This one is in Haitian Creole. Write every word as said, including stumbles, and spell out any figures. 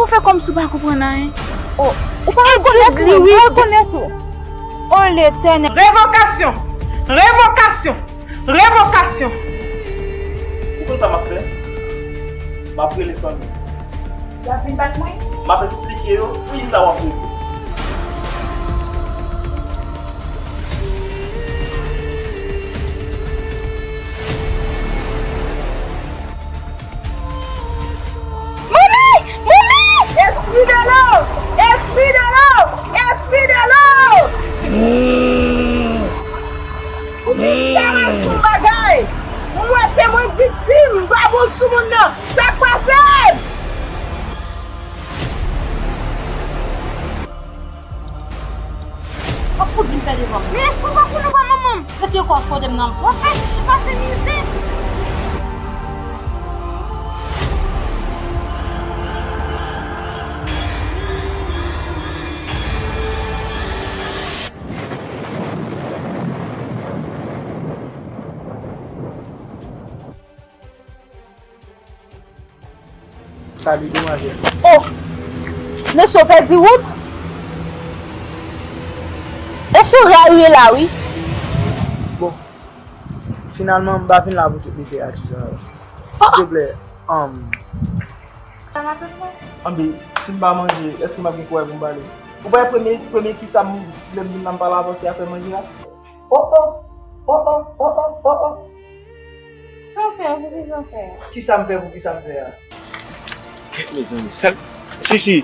Ou fè kòmsi w pa konprann anyen. Oh, ou pa rekonèt li, wi, ou rekonèt ou. Oh, Letènèl. Revokasyon! Revokasyon! Revokasyon! Ou konn sa m ap fè? M ap rele fanmi. Y ap vin bat mwen? M ap esplike yo kisa w ap regle. Mouri! Mouri! Espri de lo! Espri de lo! Espri de lo! Ou vin fè mwen sou bagay! Mwen se mwen k viktim, m pa bon sou moun nan! Sa k pase? W ap fout vin pè devan m. Men èske w pa konnen w pa manman m? Retire kò w sou kote m nan. W ap fè chichi pase mizè. Sa li demanjè. Oh! Mesye, w pèdi wout? E sou ray ou ye la, wi. Bon, finalman, m pa vin la pou tout lide ak sa yo. Oh! Silvouplè, um, anben, si m pa manje, èske m ap gen kouraj pou m pale? Ou pa wè premye, premye kisa m, lè m vin la, m pale avan, se afè manje a? Oh, oh! Oh, oh! Oh, oh! Oh, oh! Sa w fè a, poukisa w fè a? Kisa m fè, poukisa m fè a? Kèt, mezanmi, sèl chichi.